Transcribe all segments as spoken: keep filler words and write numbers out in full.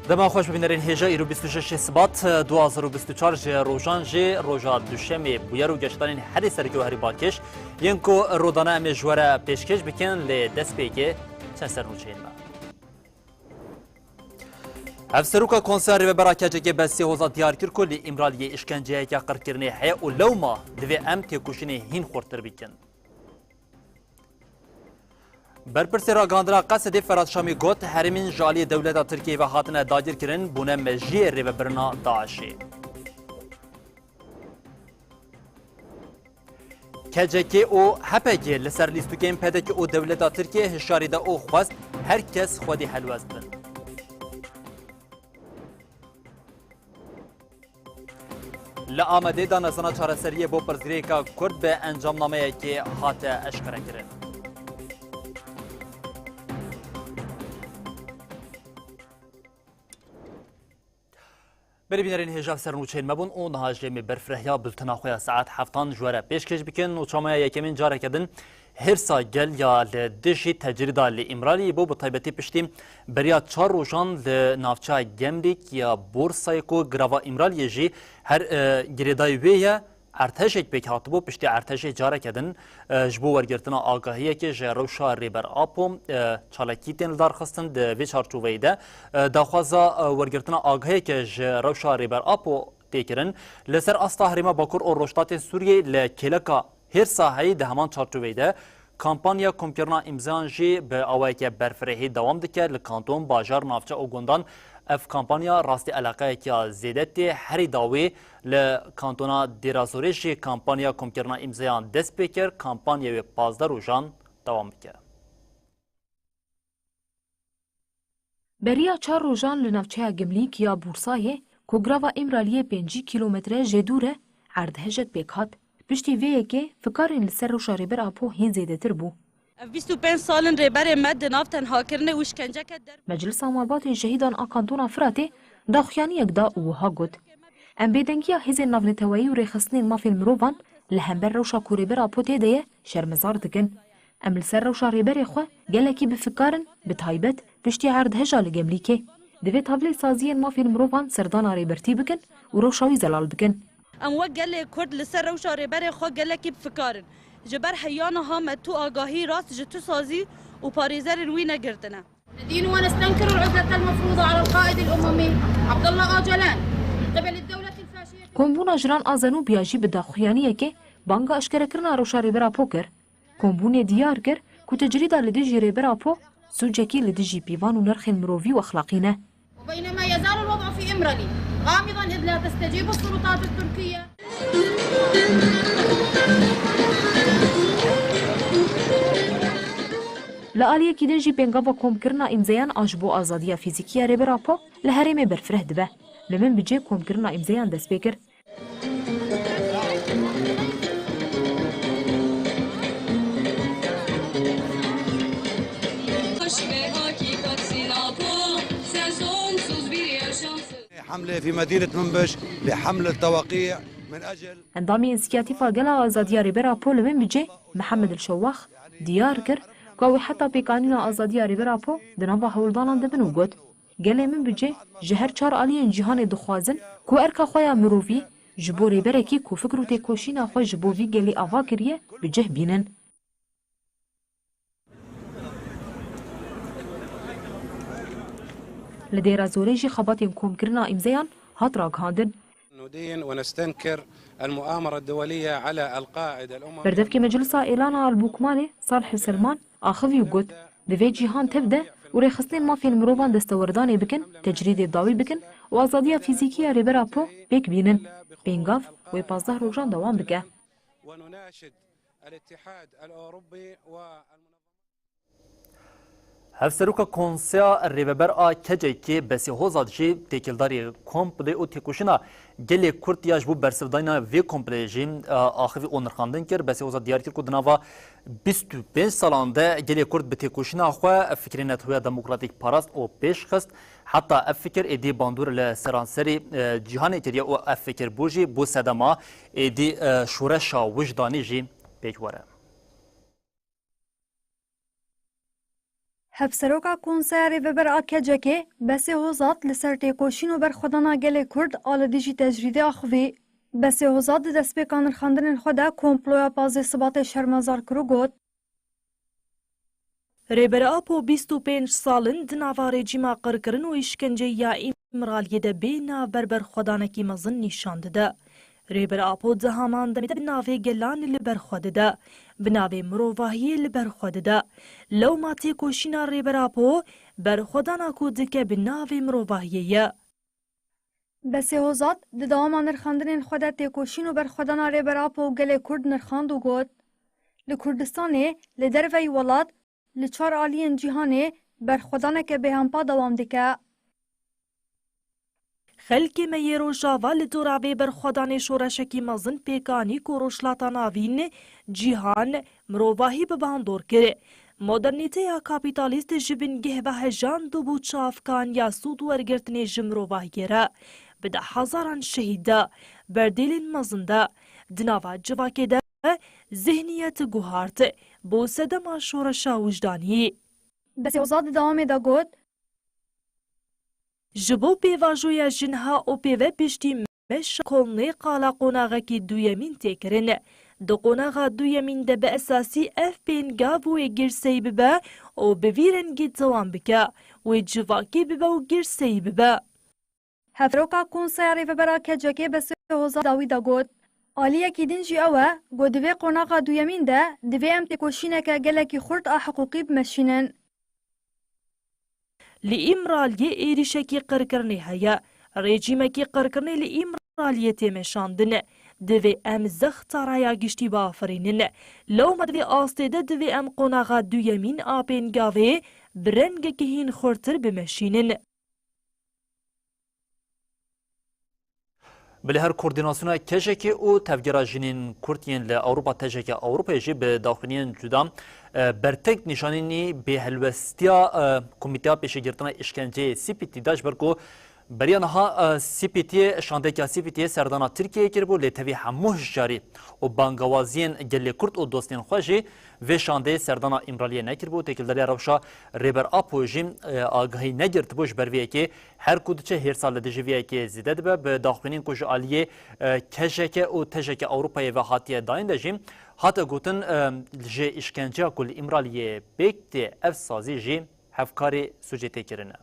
Dema xweş bibînerên hêja, îro bîst û şeş Sibat du hazar û bîst û çar ji rojan jê roja Duşemê bûyer û geştanên herî sereke û herî balkêş yên ku rodana em ê ji we re pêşkêş bikin, lê dest pê yekê çend sernûçeyên me. Hevseroka Konseya Rêvebera K C K Besî Hoza diyar kir ku li Îmraliyê îşkenceyeke qirkirinê heye û lewma divê em têkoşînê hîn xurttir bikin. Berpirsê ragihandina Qesedê Ferhat Şamî got, herêmên ji aliyê dewleta Tirkiyeyê ve hatine dagirkirin, bûne mejiyê rêvebirina DAIŞê. K C K û H P G li ser lîstikên P D K û dewleta Tirkiyê hişyarî da û xwest her kes xwedî helwest bin. Li Amedê danezana çareseriyê bo pirsgirêka Kurd bi encamnameyekê hate eşkerekirin. Berê bînerên hêja, ser nûçeyên me bûn û niha jê me berfirehya bultena xwe ya saet heftan ji we re pêşkêş bikin. Nûça me ya yekemîn careke din hêrsa gel ya li dijî tecrîda li Îmraliyê bû, bi taybetî piştî beriya çar rojan li navçeya Gemlîk ya Borsayê ku girava Îmraliyê jî her, e, girêdayî wê ye. Erdhejek pêk hatibû, piştî erdhejê careke din, e, ji bo wergirtina agahiyekê ji rewşa Rêber Apo, e, çalakî tên lidarxistin. Di vê çarçoveyê de, e, daxwaza, e, wergirtina agahiyeke ji rewşa Rêber Apo tê kirin. Li ser asta herêma Bakur û Rojhilatê Sûriyê li kêleka Hêrsa heyî, di heman çarçoveyê de kampanya komkirina îmzayan jî bi awayeke berfirehî dewam dike. Li kanton, bajar, navçe û gundan ev kampanya rastî eleqeyeke ya zêde tê. Herî dawî li kantona Dêrazorê jî kampanya komkirina îmzayan dest pê kir. Kampanya wê pazdeh rojan dewam bike. Beriya çar rojan li navçeya Gimlîk ya Bûrsayê, ku girava Îmraliyê pêncî kîlometre jê dûr e, erdhejek pêk hat. Piştî vê yekê fikarên li ser rewşa Rêber Apo hîn zêdetir bû. Ev bîst û pênc sal in rêberê me di nav tenhakirinê û îşkenceke der. Meclisa Malbatên Şehîdan a Kantona Firatê daxuyaniyek da û wiha got, Em bêdengiya hêzên navneteweyî û rêxistinên mafên mirovan li hember rewşa ku Rêber Apo tê de ye, şermezar dikin. Em li ser rewşa Rêberê xwe gelekî bi fikar in, bi taybet piştî erdheja li Gemlîkê. Divê tevlî saziyên mafên mirovan serdana Rêbertî bikin û rewşa wî zelal bikin. Em wek gelê Kurd li ser rewşa Rêberê xwe gelekî bi fikar in. Ji ber heya niha me tu agahî rast ji tu sazî û parêzerên wî negirtine. ندين ونستنكر العزلة المفروضة على القائد الأممي عبد الله أوجلان من قبل الدولة الفاشية. Kombûna Jinan a Zenûbiya jî bi daxuyaniyekê banga eşkerekirina rewşa Rêber Apo kir. Kombûnê diyar kir ku tecrîda li dijî Rêber Apo sûcekî li dijî pîvan û nirxên mirovî û exlaqî ne. وبينما يزال الوضع في إمرالي غامضا إذ لا تستجيب السلطات التركية. Li aliyekî din jî pêngava komkirina îmzeyan a ji bo azadiya fîzîkî ya Rêber Apo li herêmê berfireh dibe. Li Minbicê komkirina îmzeyan dest pê kir. حملة في مدينة منبج بحمل التوقيع من أجل Endamê Însiyatîfa Gela Azadiya Rêber Apo li Minbicê, Mihemed El Şewax, diyar kir ku ew ê heta pêkanîna azadiya Rêber Apo di nava hewldanan de bin û got, Gelê Minbicê ji her çar aliyên cîhanê dixwazin ku erka xwe ya mirovî ji bo rêberekî ku fikr û têkoşîna xwe ji bo vî gelê ava kiriye, bi cih bînin. Li Dêrazorê jî xebatên komkirina îmzeyan hat ragihandin. ندين ونستنكر المؤامرة الدولية على القاعدة الأممي. Berdevkê Meclisa Êlana Albûkmanê Salih Selman axivî û got, Divê cîhan tev de û rêxistinên mafên mirovan destewerdanê bikin, tecrîdê dawî bikin û azadiya fîzîkî ya Rêber Apo pêk bînin. Pêngav wê pazdeh rojan dewam bike. ونناشد الاتحاد الأوروبي و Hevseroka Konseya Rêveber a K C K Besî Hozat jî têkildarî komplê û têkoşîna gelê Kurd ya ji bo bersivdayîna vê komplê jî, e, axivî û nirxandin kir. Besî Hozat diyar kir ku di nava bîst û pênc salan de gelê Kurd bi têkoşîna xwe fikrê neteweyî demokratîk parast û pêş xist. Heta ev fikir êdî bandor li seranserî, e, cîhanê kiriye û ev fikir bû jî bû sedema êdî, e, şoreşa wijdanî jî pêk were. Hevseroka Konseya Rêveber a K C K'ê, Besê Hozat, li ser têkoşîn û berxwedana gelê Kurd a li dijî tecrîdê axivî. Besê Hozat di destpêka nirxandinên xwe de komploya pazdeh Sibatê şermezar kir û got, Rêber Apo bîst û pênc sal in di nava rejîma qirkirin û îşkenceyê ya Îmraliyê de bê navber berxwedanekî mezin nîşan dide. Rêber Apo di haman demê de bi navê gelan li ber xwe dide, bi navê mirovahiyê li ber xwe dide. Lewma têkoşîna Rêber Apo berxwedana ku dike bi navê mirovahiyê ye. Besê Hozat di dewama nirxandinên xwe de têkoşîn û berxwedana Rêber Apo û gelê Kurd nirxand û got, Li Kurdistanê, li derveyî welat, li çar aliyên cîhanê berxwedaneke bêhempa dewam dike. Xelkê me yê Rojava li dora vê berxwedanê şoreşekî mezin pêk anî ku Rojhilata Navîn, cîhan, mirovahî bi bandor kir. Modernîteya kapîtalîst ji bingeh ve hejand û bû çavkaniya sûd wergirtinê ji mirovahiyê re. Bi dehhezaran şehîd de, berdêlên mezin de, di nava civakê de zihniyet guhart, bû sedema şoreşa wijdanî. Besê Hozat di dewamê de got, Ji bo pêvajoya ji niha û pê ve piştî meşa kolnê qala qonaxekî duyemîn tê kirin. Di qonaxa duyemîn de bi esasî ev pêngav wê girseyî bibe û bi vî rengî dewam bike, wê civakî bibe û girseyî bibe. Hevroka Konseya Rêvebera K C K'ê Besê Hozat dawî da got, Aliyekî din jî ew e ku di vê qonaxa duyemîn de divê em têkoşîneke gelekî xurt a hiqûqî bimeşînin. Li Îmraliyê êrîşekî qirkirinê heye. Rejîmekî qirkirinê li Îmraliyê tê meşandin. Divê em zexta raya giştî biafirînin. Lewma di vê astê de divê em qonaxa duyemîn a pêngavê bi rengekî hîn xurtir bimeşînin. Belê her koordînasyona K J K û Tevgera Jinên Kurd yên li Ewropa, T J K Ewropayê jî bi daxuyaniyên cuda, e, bertek nîşanînî bêhelwestiya, e, Komîteya Pêşîgirtina Îşkenceyê C P T da, ji ber ku beriya niha, e, C P T, şandeyeka C P T'yê serdana Tirkiyeyê kiribû, lê tevî hemû hişyarî û bangawaziyên gelê Kurd û dostên xwe jî vê şandeyê serdana Îmraliyê nekiribû. Têkildariya rewşa Rêber Apo jî, e, agahî negirtibû, ji ber vê yekê her ku diçe hêrsa li dijî vê yekê zêde dibe. Bi daxuyaniyên ku ji aliyê, e, K J K û T J K Ewropayê ve hatiye dayîn de jî hate gotin, e, ji îşkenceya ku li Îmraliyê pêk tê, ev sazî jî hevkarê sûcê tê kirine.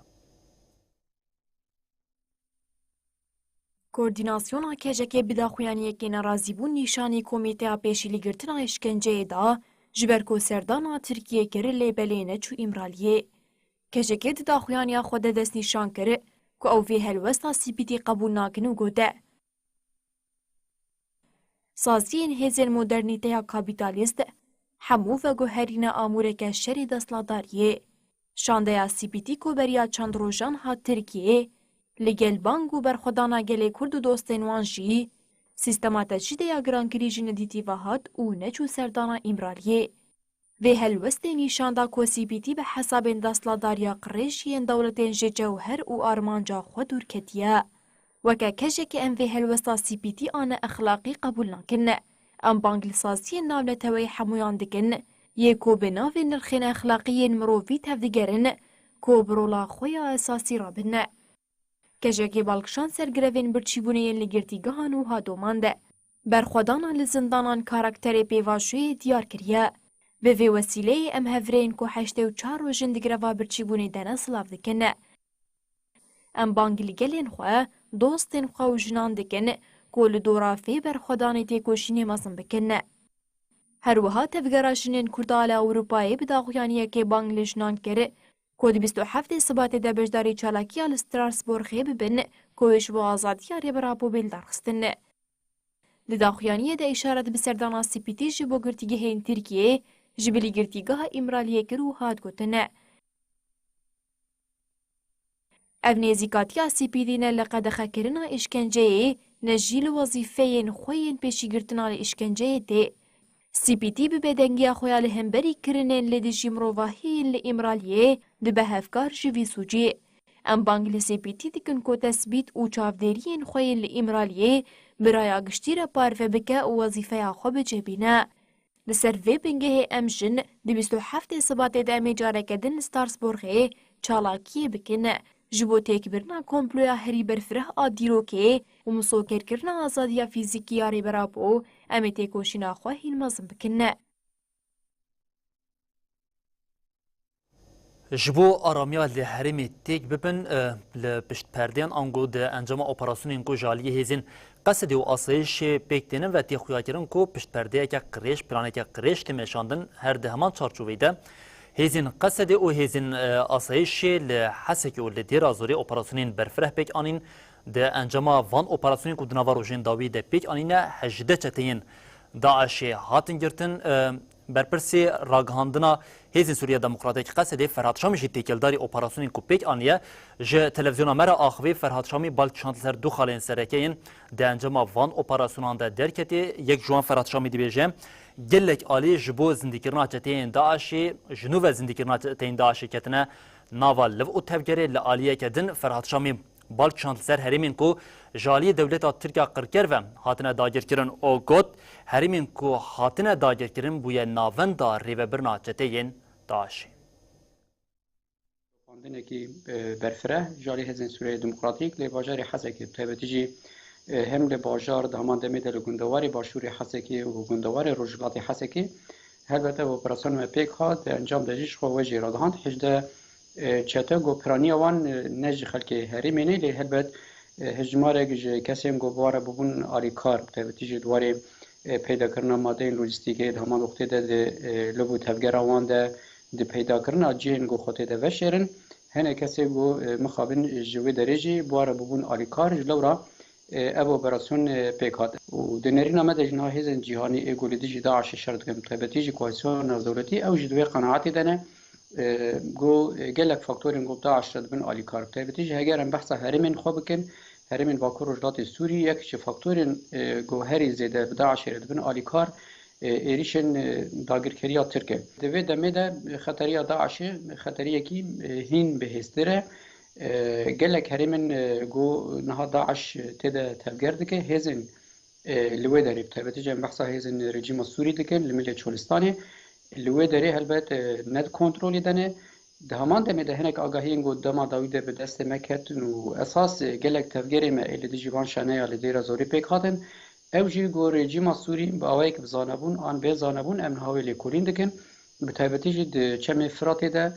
Koordînasyona K J K'ê bi daxuyaniyekê nerazîbûn nîşanî Komîteya Pêşîlîgirtina Îşkenceyê da, ji ber ku serdana Tirkiyê kir, lê belê neçû Îmraliyê. K J K di daxuyaniya xwe de destnîşan kir ku ew vê helwesta C P T qebûl nakin û gote, Saziyên hêzên modernîteya kapîtalîst hemû veguherîne amûreke şerê desthilatdariyê. Şandeya C P T ku beriya çend rojan hat Tirkiyeyê, li gel bang û berxwedana gelê Kurd û dostên wan jî, sîstema tecrîdê ya girankirî ji nedîtî ve hat û neçû serdana Îmraliyê. Vê helwestê nîşan da ku C P T bi hesabên desthilatdariya qirêj yên dewletên ji cewher û armanca xwe dûr ketiye. Weke K J K em vê helwesta C P T a neexlaqî qebûl nakin. Em bang li saziyên navneteweyî hemûyan dikin, yê ku bi navê nirxên exlaqî yên mirovî tevdigerin, ku bi rola xwe ya esasî re bin. K J K bal kişand ser grevên birçîbûnê yên li girtîgehan û ha domand. Berxwedana li zindanan karakterê pêvajoyê diyar kiriye. Bi vê wesîleyê em hevrê yên ku heştê û çar roj in di greva birçîbûnê de ne silav dikin. Em bang li gelên xwe, dostên xwe û jinan dikin ku li dora vê berxwedanê têkoşînê mezin bikin. Her wiha Tevgera Jinên Kurd a li Ewropayê bi daxuyaniyekê bang li jinan kir ku di bîst û heftê Sibatê de beşdarî çalakiya li Strasbourgê bibin ku ji bo azadiya Rêber Apo bê lidarxistin. Di daxuyaniyê de îşaret bi serdana C P T ji bo girtîgehên Tirkiyeyê ji bilî girtîgeha Îmraliyê kir û hat gotin, Ev nêzîkatiya C P T ne li qedexekirina îşkenceyê, ne jî li wezîfeyên xwe yên pêşîgirtina li îşkenceyê tê. C P T bi bêdengiya xwe ya li hemberî kirinên li dijî mirovahiyê yên li Îmraliyê dibe hevkar ji vî sûcî. Em bang li C P T dikin ku tesbît û çavdêriyên xwe yên li Îmraliyê bi raya giştî re parve bike û wezîfeya xwe bicih bîne. Li ser vê bingehê em jin di bîst û heftê Sibatê de em ê careke din li Strasbourgê çalakiyê bikin. Ji bo têkbirina komploya herî berfireh a dîrokê û misogerkirina azadiya fîzîkî ya Rêber Apo, em ê têkoşîna xwe hîn mezin bikin. Ji bo aramiya li herêmê têk bibin, e, li piştperdeyan ango di encama operasyonên ku ji aliyê hêzên Qesedê û asayişê pêk tênin ve tê xuyakirin ku piştperdeyeke qirêj, planeke qirêj tê meşandin. Her di heman çarçoveyê de hêzên Qesedê û hêzên, e, asayişê li Hesekê û li Dêra Zorê operasyonên berfireh pêk anîn. Di encama van operasyonên ku di nava rojên dawî de pêk anîne, hejdeh çeteyên DAIŞê hatin girtin. E, berpirsê ragihandina Hêzên Sûriya Demokratîk Qesedê Ferhat Şamî jî têkildarî operasyonên ku pêk aniye. Ji televîzyona me re axivî. Ferhat Şamî bal kişand li ser du xalên sereke yên di encama van operasyonan de derketê. Yek ji wan Ferhat Şamî dibêje, gelek alî ji bo zindîkirina çeteyên DAIŞê, ji nû ve zindîkirina çeteyên DAIŞê ketine nava liv û tevgerê. Li aliyeke din Ferhat Şamî bal kişand li ser herêmên ku ji aliyê dewleta Tirk ya qirker ve hatine dagirkirin û got, herêmên ku hatine dagirkirin bûye navenda rêvebirina çeteyên DAIŞê. Bandinekî, e, berfireh ji alî Hêzên Sûriyeyê Demokratîk lê bajarê Hesekê, bi taybetî jî, e, hem li bajar di heman demê de li gundewarê başûrê Hesekê û gundewarê rojhilatê Hesekê, helbet ev operasyon me pêk hat, di encam de jî ji xwe we jî ragihand. Hejdeh e, çete ku piraniya wan, e, ne ji xelkê herêmê ne, lê helbet, e, hejmarek ji kesên ku bi wan re bûbûn alîkar, bi taybetî jî di warê, e, peydakirina madeyên lojîstîkê, di heman wextê de di, e, liv û tevgera wan de, di peydakirina cihên ku xwe tê de veşêrin, hinek kesê ku, e, mixabin ji wê derê jî bi wan re bûbûn alîkar, ji lewra, e, ev operasyon, e, pêk hat. Û di nêrîna me de jî niha hêzên cîhanî ê ku li dijî DAIŞê şer dikin, bi taybetî jî koalîsyona navdewletî, ew jî di wê qenaetê de ne, e, ku gelek faktorên ku bi DAIŞ re dibin alîkar, bi taybetî jî heger em behsa herêmên xwe bikin, herêmên Bakur Rojhilatê Sûrî, yek ji faktorên, e, ku herî zêde bi DAIŞê re dibin alîkar, e, êrîşên, e, dagirkeriya Tirk e. Di vê demê de xeteriya DAIŞê xeteriyekî, e, hîn bihêztir e. E, gelek herêmên, e, ku niha DAIŞ tê de tevger dike, hêzên, e, li wê derê, bi taybetî jî em behsa hêzên rejîma Sûrî dikin, li Milê Çolistanê, li wê derê helbet, e, ne di kontrolê de ne. Di heman demê de hinek agahiyên ku dema dawî de bi destê me ketin û esas, e, gelek tevgerê me ê li dijî van şaneya li Dêra Zorê pêk hatin. Ew jî ku rejîma Sûrî bi awayek bi zanebûn an bê zanebûn em niha wê lêkolîn dikin. Bi taybetî jî di Çemê Firatê de,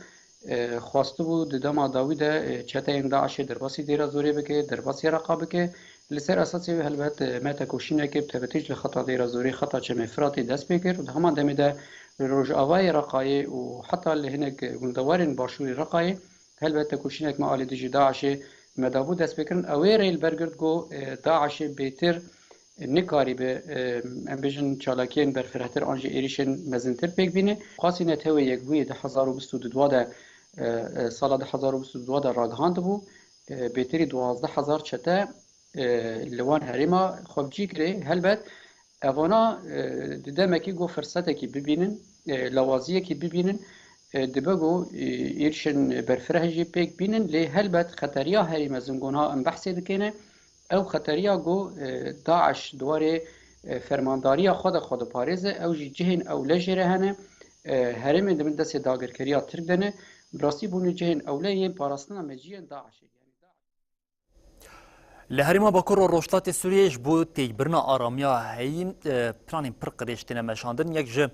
e, xwestibû di dema dawî de, e, çeteyên DAIŞê derbasî Dêra Zorê bike, derbasî Reqa bike. Li ser esasê wê helbet, e, me tekoşînekê bi taybetî jî li xeta Dêra Zorê, xeta Çemê Firatê dest pê kir û di heman demê de li rojavayê Reqayê û heta li hinek gundewarên başûrê Reqayê helbet tekoşînek me alî dijî DAIŞê me dabû destpêkirin. Ew ê rê li ber girt ku, e, DAIŞê bêtir nikaribe, e, em bêjin çalakiyên berfirehtir an jî êrîşên mezintir pêk bîne. Qasî Netewê Yekbûyî di hezar û bîst û du de, e, e, sala du hezar û bîst û du de ragihandibû, e, bêtirî duwazdeh hezar çete, e, li wan herêma xwe bi cî kirê. Helbet, evana, e, di demekî ku firsetekî bibînin, e, lawaziyekî bibînin, e, dibe ku, e, êrişên berfireh jî pêk bînin, lê helbet xeteriya herî mezin ku niha em behsê dikêne, ew xeteriya ku, e, DAIŞ di warê, e, fermandariya xwe de xwe diparêze, ew jî cihên ewle jê re hene, e, herêmên di bin destê dagirkeriya Tirk de ne, bi rastî bûne cihên ewle yên parastina meciyên DAIŞê. Li herêma Bakur û Rojhilatê Sûriyê ji bo têkbirina aramiya heyî, e, planên pir qirêj têne meşandin. Yek ji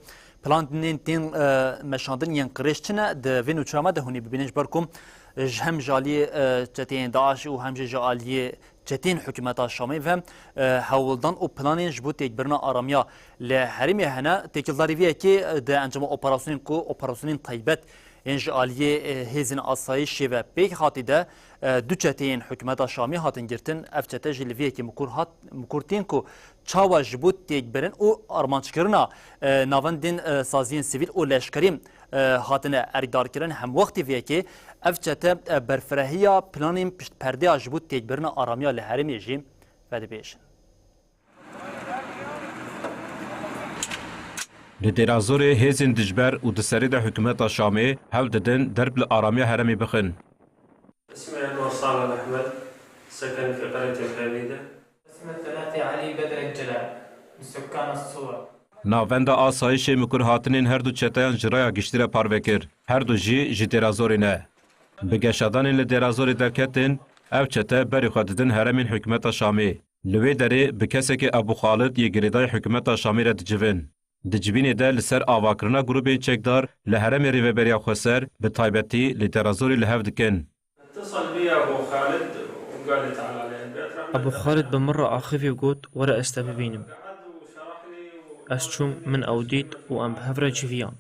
planên tên, e, meşandin yên qirêj çi ne? Di vê nûçeya me de hûn ê bibînin, ji ber ku ji hem ji aliyê, e, çeteyên DAIŞ û hem jî ji aliyê çeteyên hikûmeta Şamê ve, e, hewldan û planên ji bo têkbirina aramiya li herêmê hene. Têkildarî vê yekê, e, di encama operasyonên ku operasyonên taybet Yên ji aliyê, e, hêzên asayişê ve pêk hatî de, e, du çeteyên hikûmeta Şamî hatin girtin. Ev çete jî li vê yekê mikur hat, mikur tên ku çawa ji bo têkbirin û armanckirina, e, navendên, e, saziyên sivîl û leşkerî, e, hatine erkdarkirin. Hemwextî vê yekê ev çete, e, berfirehiya planên piştperdeya ji bo têkbirina aramiya li herêmê jî vedibêjin. Li Dêrazorê hêzên dijber û di serê de hikûmeta Şamê hewl didin derb li aramiya herêmê bixin. اسمي أنور صالح أحمد، سكني في قرية الحميدة. اسمي الثلاثي علي بدر الجلال، من سكان الصور. Navenda asayişê mikurhatinên her du çeteyan ji raya giştî re parve kir. Her du jî ji Dêrazorê ne. Bi geşadanên li Dêrazorê derketin, ev çete berê xwe didin herêmên hikûmeta Şamê. Li wê derê bi kesekî Ebû Xalid yê girêdayî hikûmeta Şamê re dicivin. Di civînê de li ser avakirina grûbên çekdar li herêmê Rêveberiya Xweser, bi taybetî li Dêrazorê li hev dikin. اتصل بي أبو خالد وقال لي: تعال على البيت. رحنا. Ebû Xalid bi min re axivî û got: "Were ez te bibînim." Ez çûm, min ew dît û em bi hev re civiyan.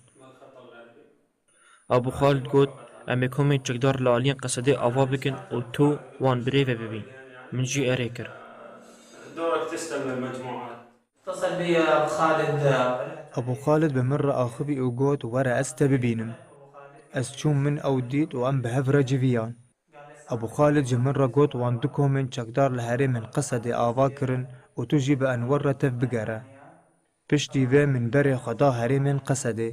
Ebû Xalid got: "Em ê komên çekdar li aliyên Qesedê ava bikin û tu wan bi rê ve bibîn. Min jî erê kir." دورك تستلم المجموعات. اتصل بي أبو خالد. Ebû Xalid bi min re axivî û got: "Were ez te bibînim." Ez çûm, min ew dît û em bi hev re civiyan. Ebû Xalid ji min re got: "Wan du komên çekdar li herêmên Qesedê ava kirin û tu jî bi Enwer re tev bigere. Piştî vê min berê xwe da herêmên Qesedê."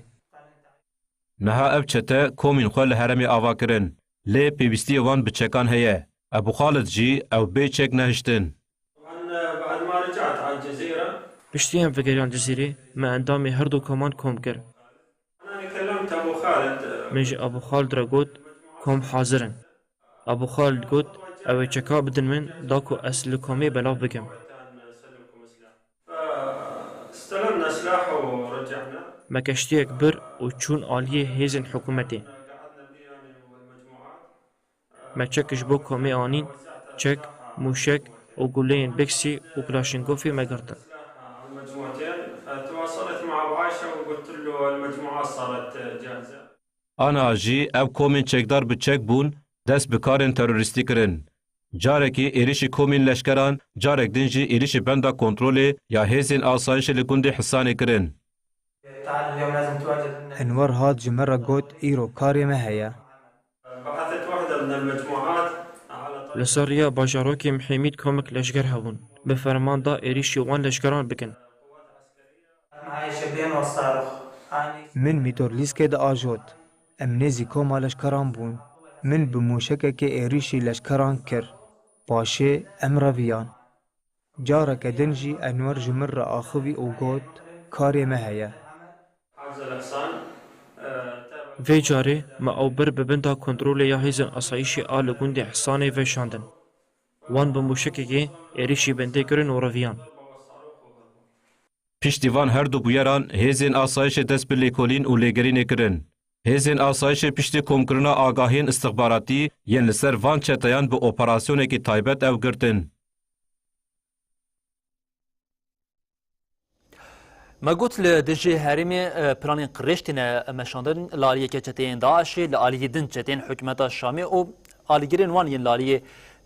Niha ev çete komên xwe li herêmê ava kirin, lê pêwîstiyê wan bi çekan heye. Ebû Xalid jî ew bê çek nehiştin. طبعاً بعد ما رجعت على الجزيرة. Piştî em vegeriyan Cizîrê, me endamê her du koman kom kir. أنا كلمت أبو خالد. Min ji Ebû Xalid re got: "Kom hazir in." Ebû Xalid got: "Ew ê çeka bidin min, da ku ez li komê belav bikim." استلمنا سلاح ورجعنا. Me keştiyek bir û çûn aliyê hêzên hikûmetê. Me çek ji bo komê anîn, çek, mûşek û guleyên beksî û kilaşîngofê me girtin. المجموعتين، فتواصلت مع أبو عائشة وقلت له المجموعات صارت جاهزة. Aniha jî ev komên çekdar bi çek bûn, dest bi karên terorîstî kirin. Carekî êrişî komên leşkeran, carek din jî êrişî benda kontrolê ya hêzên asayişê li gundê Hisanê kirin. تعال اليوم لازم تواجد عندنا. Enwer hat ji me re got: "Îro karê me heye." بعثت وحدة من المجموعات على طريق. Li ser riya bajarokê Mihêmîd komek leşger hebûn. Bi ferman da êrîşî wan leşgeran bikin. معايا شبين والصاروخ. Min mîtor lîskê diajot. Em nêzî koma leşkeran bûn. Min bi mûşekekê êrîşî leşkeran kir. Paşê em reviyan. Careke din jî Enwer ji min re axivî û got: "Karê me heye." Vê carê me ew bir bi binda kontrolê ya hêzên asayîşê a li gundê Hisanê veşandin. Wan bi mûşekekê êrîşî bendê kirin û reviyan. Piştî van her du bûyeran hêzên asayişê dest bi lêkolîn û lêgerînê kirin. Hêzên asayişê piştî komkirina agahiyên istixbaratî yên li ser van çeteyan bi operasyonekî taybet ew girtin. Me got li dijî herêmê, e, planên qirêj têne meşandin li aliyeke çeteyên DAIŞê, li aliyê din çeteyên hikûmeta Şamê û alîgirên wan yên li aliyê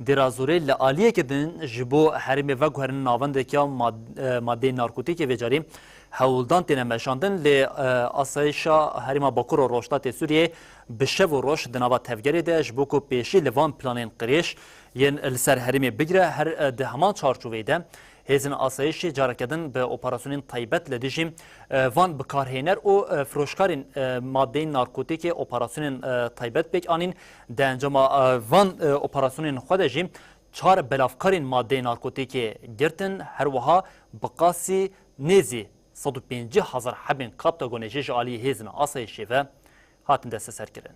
Dêrazorê, li aliyeke din ji bo herêmê veguherin navendeke ya mad-, e, madeyên narkotîkê vê carî hewldan têne meşandin. Lê, e, asayişa herêma Bakur û Rojhilatê Sûriyê bi şev û roj di nava tevgerê de ji bo ku pêşî li van planên qirêj yên li ser herêmê bigire, her, e, di heman çarçoveyê de hêzên asayişê careke din bi operasyonên taybet li dijî, e, van bikarhêner û, e, firoşkarên, e, madeyên narkotîkê operasyonên, e, taybet pêk anîn. Di encama, e, van, e, operasyonên xwe de jî çar belavkarên madeyên narkotîkê girtin, her wiha bi qasî nêzî sed û pêncî hezar hebên kapta gonejê ji alî hêzên asayişê ve hatin desteserkirin.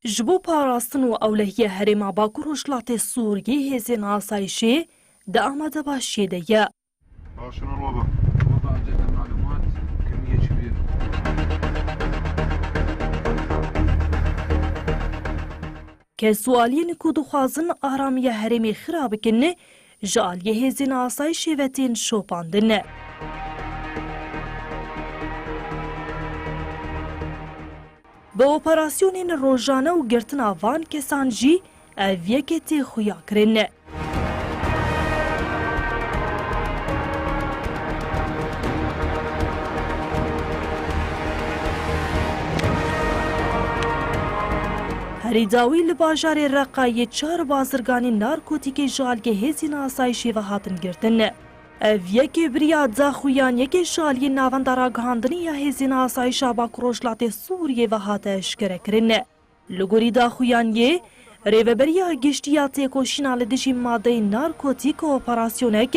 Ji bo parastin û ewlehiya herêma Bakur Rojhilatê Sûriyê hêzên asayişê di amadebaşiyê de ye. Başına baba. Baba, acele malumat, kimiye çiviye. Kes û aliyên ku dixwazin aramiya herêmê xira bikin, ji aliyê hêzên asayişê ve tên şopandin. Bi operasyonên rojane û girtina van kesan jî ev yekê tê xuya kirin. Herî dawî li bajarê Reqayê çar bazirganên narkotîkê ji aliyê hêzên asayişê ve hatin girtin. Ev yekê bi riya daxuyaniyekê ji aliyê Navenda Ragihandinê ya Hêzên Asayişa Bakur Rojhilatê Sûriyê ve hate eşkerekirin. Li gorî daxuyaniyê, Rêveberiya Giştî ya Têkoşîna li dijî madeyên narkotîk operasyonek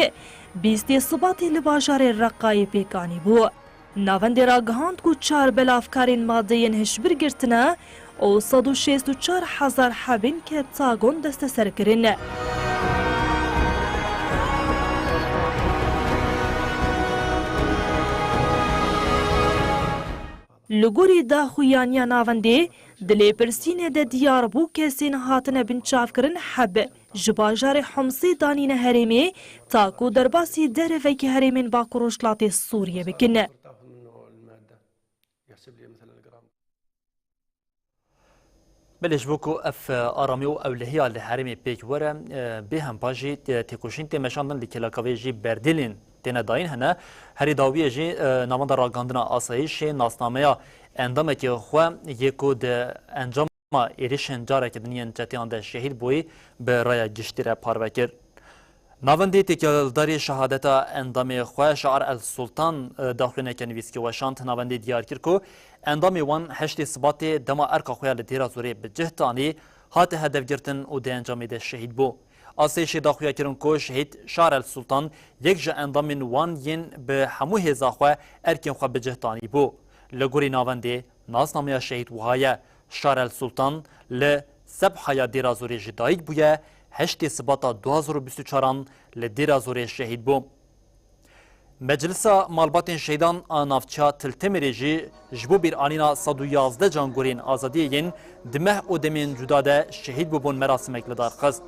bîstê Sibatê li bajarê Reqayê pêk anîbû. Navendê ragihand ku çar belavkarên madeyên hişbir girtine û sed û şêst û çar hezar hebên keptagon desteser kirin. Li gorî daxuyaniya navendê, di lêpirsînê de diyar bû kesên hatine binçavkirin heb ji bajarê Homsê danîne herêmê, ta ku derbasî dervekî herêmên Bakur Rojhilatê Sûriyê bikin. Belê, ji bo ku ev, e, aramî û ewlehiya li herêmê pêk were, e, bêhempa jî, e, têkoşîn tê meşandin, li kêleka vê jî berdêlên têne dayîn hene. Herî dawiyê jî, e, navenda ragihandina asayîşê nasnameya endamekî xwe yê ku di encama êrişên careke din yên çeteyan de şehîd bûyî bi raya giştî re parve kir. Navendê têkildarî şehadeta endamê xwe Şaar El Sultan, e, daxuyaniyeke nivîskî weşand. Navendê diyar kir ku endamê wan heştê Sibatê dema erka xwe ya li Dêra Zorê bi cih tanî, hate hedefgirtin û di encamê de şehîd bû. Asayîşê daxuya kirin ku şehîd Şaar El Sultan yek ji endamên wan yên bi hemû hêza xwe erkên xwe bi cih tanî bû. Li gorî navendê, nasnameya şehîd wiha ye: Şaar El Sultan li Sebhaya Dêra Zorê ji dayik bûye, heştê Sibata du hazar û bîst û çaran li Dêra Zorê şehîd bû. Meclisa Malbatên Şehîdan a Navçeya Til Temirê jî ji bo bîranîna sed û yazdeh cangorên azadiyê yên di meh û demên cuda de şehîd bûbûn merasimek li dar xist.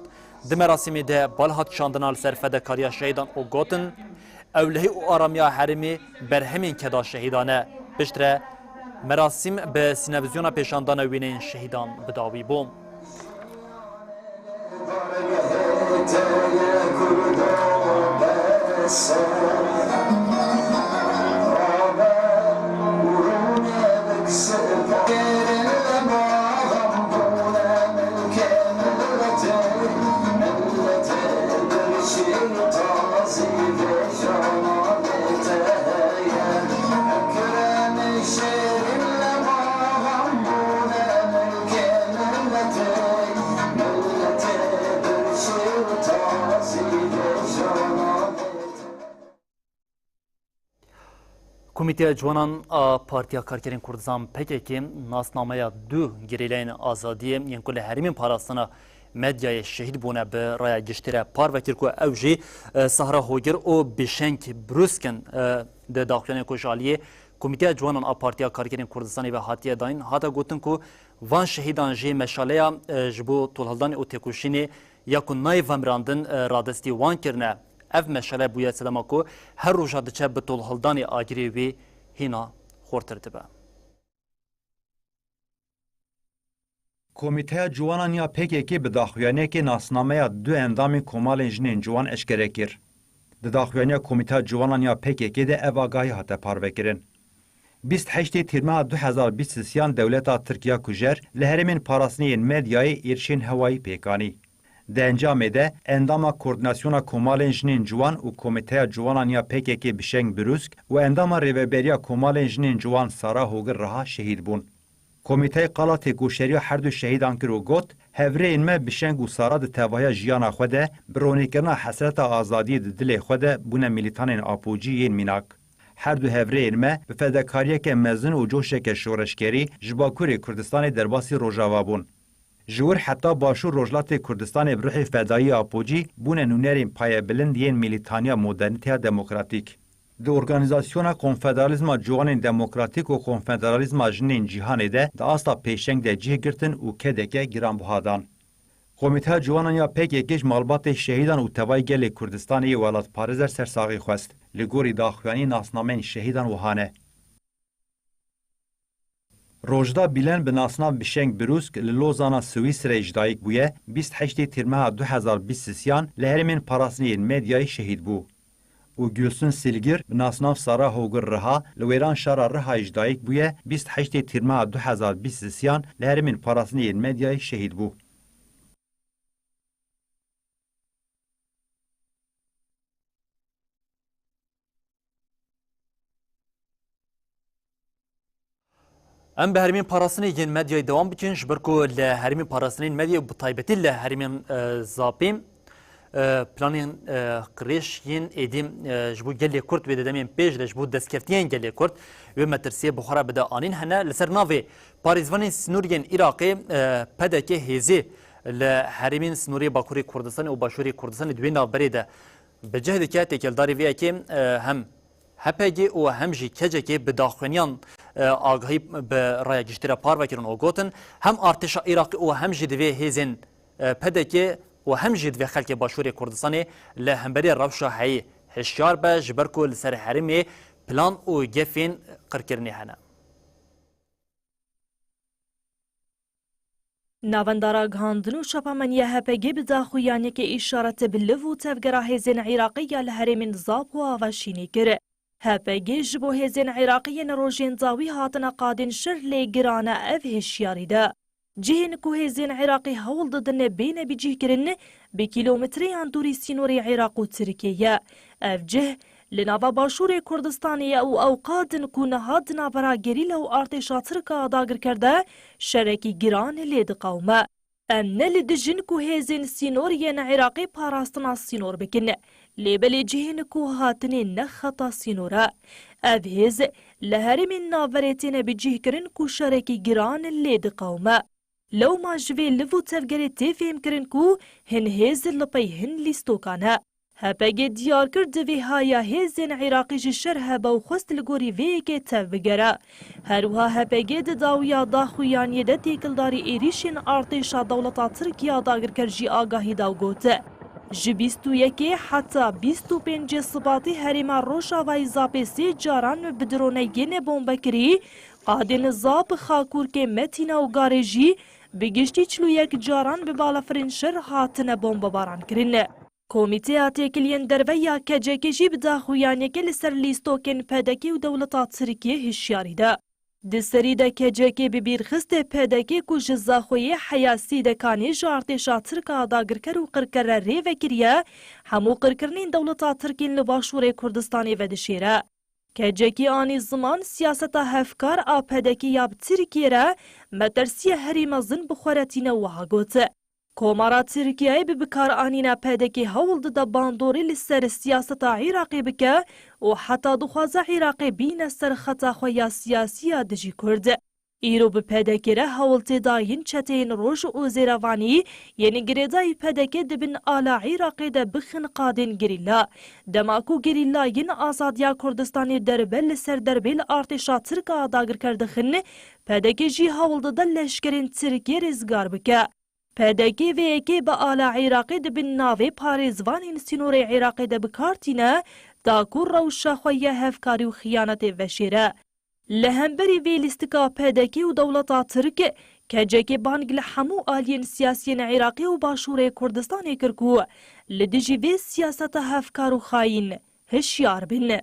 Di merasîmê de bal hat kişandina li ser fedekariya şehîdan û gotin, ewlehî û aramiya herêmê berhemên keda şehîdan e. Piştre merasîm bi sînevizyona pêşandana wêneyên şehîdan bi dawî bû. Komîteya Ciwanan a Partiya Karkerên Kurdistan, P K K, nasnameya du gerîlayên azadiyê yên ku li herêmên parastina medyayê şehîd bûne bi raya giştî re parve kir ku ew jî, e, Sahra Hogir û Bişeng Brûsk in. E, di daxuyaniyê ku ji aliyê Komîteya Ciwanan a Partiya Karkerên Kurdistanê ve hatiye dayîn, hate gotin ku van şehîdan jî meşaleya, e, ji bo tolhildanê û têkoşînê ya ku nayê vemirandin, e, radestî wan kirine. Ev meşale bûye sedema ku her roja diçe bi tolhildanê agirê wî hîna xurtir dibe. Komîteya Ciwanan ya P K K bi daxuyaniyekê nasnameya du endamên Komalên Jinên Ciwan eşkere kir. Di daxuyaniya Komîteya Ciwanan ya P K K de ev agahî hate parvekirin. Bîst heştê Tîrmeha du hezar bîst û sêyan dewleta Tirk ya kujer li herêmên parastinê yên medyayê êrişên hewayî pêk anî. Di encamê de endama Koordînasyona Komalên Jinên Ciwan û Komîteya Ciwanan ya P K K Bişeng Birûsk û endama Rêveberiya Komalên Jinên Ciwan Sara Hogir Riha şehîd bûn. Komîteyê qala têkoşeriya her du şehîdan kir û got, hevrêyên me Bişeng û Sara di tevahiya jiyana xwe de bi ronîkirina hesreta azadiyê di dilê xwe de bûne mîlîtanên Apocî yên mînak. Her du hevrêyên me bi fedekariyeke mezin û coşeke şoreşgerî ji Bakurê Kurdistanê derbasî Rojava bûn. Ji wir heta Başûr Rojhilatê Kurdistanê bi ruhê fedayî Apocî bûne nûnerên payebilind yên mîlîtaniya modernîteya demokratîk. Di Organîzasyona Konfederalîzma Ciwanên Demokratîk û Konfederalîzma Jinên Cîhanê de di asta pêşeng de cih girtin û kedeke giranbiha dan. Komîteya Ciwanan ya P K K ji malbatê şehîdan û tevayê gelê Kurdistanê yê welatparêz re sersaxî xwest. Li gorî daxuyanî nasnameyên şehîdan wiha ne. Rojda Bîlen bi nasnav Bişeng Birûsk li Lozana Swîsreyê ji dayik bûye, bîst heştê Tîrmeha du hezar bîst û sêyan li herêmên parastinê yên medyayê şehîd bû. Û Gülsün Silgir bi nasnav Sara Hogir Riha li wêran şara Rihayê ji dayik bûye, bîst heştê Tîrmeha du hezar bîst û sêyan li herêmên parastinê yên medyayê şehîd bû. Em bi herêmên parastinê yên medyayê dewam bikin, ji ber ku li herêmên parastinên medyayê û bi taybetî li herêmên, e, Zapê, e, planên, e, qirêj yên êdî, e, ji bo gelê Kurd wê di demên pêş de ji bo destkeftiyên gelê Kurd wê metirsiyê bi xwe re bide anîn hene. Li ser navê parêzvanên sînoriyên Iraqê, e, P D K hêzê li herêmên sînorê Bakurê Kurdistanê û Başûrê Kurdistanê di wê navberê de bi cih dike. Têkildarî vê yekê, e, hem H P G û hem jî K C K bi daxuyaniyan, e, agahî bi raya giştî re parve kirin û gotin, hem artêşa Iraqê û hem jî divê hêzên, e, P D K û hem jî divê xelkê Başûrê Kurdistanê li hemberî rewşa heyî hişyar be, ji ber ku li ser herêmê plan û gefên qirkirinê hene. Navenda Ragihandin û Çapemeniya H P G bi daxuyaniyeke îşarete bi liv û tevgera hêzên Iraqê ya li herêmên Zap û Avaşînê kir. H P G ji bo hêzên Iraqê yên rojên dawî hatine qadên şer lê giran e ev hişyarî de. Cihên ku hêzên Iraqê hewl didin bêne bicihkirin, bi kîlometreyan dûrî sînorê Iraq û Tirkiyê ye. Ev cih li nava Başûrê Kurdistanê ye û ew qad in ku niha di navbera gerîla û artêşa Tirk a dagirker de şerekî giran lê diqewime. Em ne li dij in ku hêzên sînor yên Iraqê parastina sînor bikin, lê belê cihên ku hatinê ne xeta sînor e. Ev hêz li herêmên navberê têne bicihkirin ku şerekî giran lê diqewime. Lewma ji vê liv û tevgerê tê fêhmkirin ku hin hêz li pey hin lîstokan e. H P G diyar kir, divê haya hêzên Iraqî ji şer hebe û xwest li gorî vê yekê tev bigere. Her wiha H P G di dawiya daxuyaniyê de têkildarî êrîşên artêşa dewleta Tirk ya dagirker jî agahî da û got, ji bîst û yekê heta bîst û pêncê Sibatê herêma Rojavayê Zapê sê caran bi droneyên bombekirî qadên Zap, Xakurkê, Metîna û Garê jî bi giştî çil û yek caran bi balafirên şer hatine bombebarankirin. Komîteya Têkiliyên Derve ya K C K jî bi daxuyaniyeke li ser lîstokên P D K û dewleta Tirkiyê hişyarî da. Di serî de K C K bi bîr xiste P D K ku ji Zaxoyê heya sî de kanê ji artêşa Tirk a dagirker û qirker re rê vekiriye, hemû qirkirinên dewleta Tirk yên li Başûrê Kurdistanê vedişêre. K C K anî ziman siyaseta hevkar a P D K ya bi Tirkiyê re metirsiya herî mezin bi xwe re tîne, wiha got, Komara Tirkiyeyê bi bikaranîna P D K hewl dide bandorê li ser siyaseta Iraqê bike û heta dixwaze Iraqê bîne ser xeta xwe ya siyasî ya dijî Kurd. Îro bi P D K re hewl tê dayîn çeteyên Roj û Zêrevanî yên girêdayî P D K di bin ala Iraqê de bixin qadên gerîla. Dema ku gerîlayên Azadiya Kurdistanê derbe li ser derbê li artêşa Tirk a dagirker dixin, P D K jî hewl dide leşkerên Tirkiyê rizgar bike. P D K vê yekê bi ala Iraqê di bin navê parêzvanên sînorê Iraqê de bi kar tîne, da ku rewşa xwe ya hevkarî û xiyanetê veşêre. Li hemberî vê lîstika P D K û dewleta Tirk, K C K bang li hemû aliyên siyasiyên Iraqê û Başûrê Kurdistanê kir ku li dijî vê siyaseta hevkar û xayîn hişyar bin.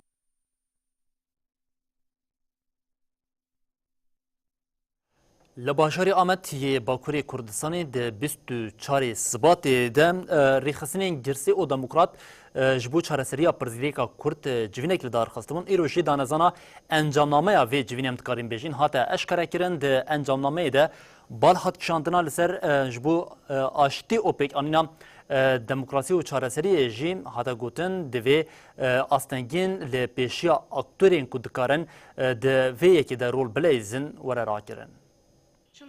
Li bajarê Amed yê Bakurê Kurdistanê di bîst û çarê Sibatê de, e, rêxistinên girsî û demokrat, e, ji bo çareseriya pirsgirêka Kurd, e, civînek li dar xistibûn. Îro jî danezana encamnameya vê civînê, em dikarin bêjin, hate eşkerekirin. Di encamnameyê de bal hat kişandina li ser, e, ji bo, e, aştî û pêkanîna, e, demokrasî û çareseriyê jî hate gotin, divê, e, astengiyên li pêşiya aktorên ku dikarin, e, di vê yekê de rol bileyzin were rakirin.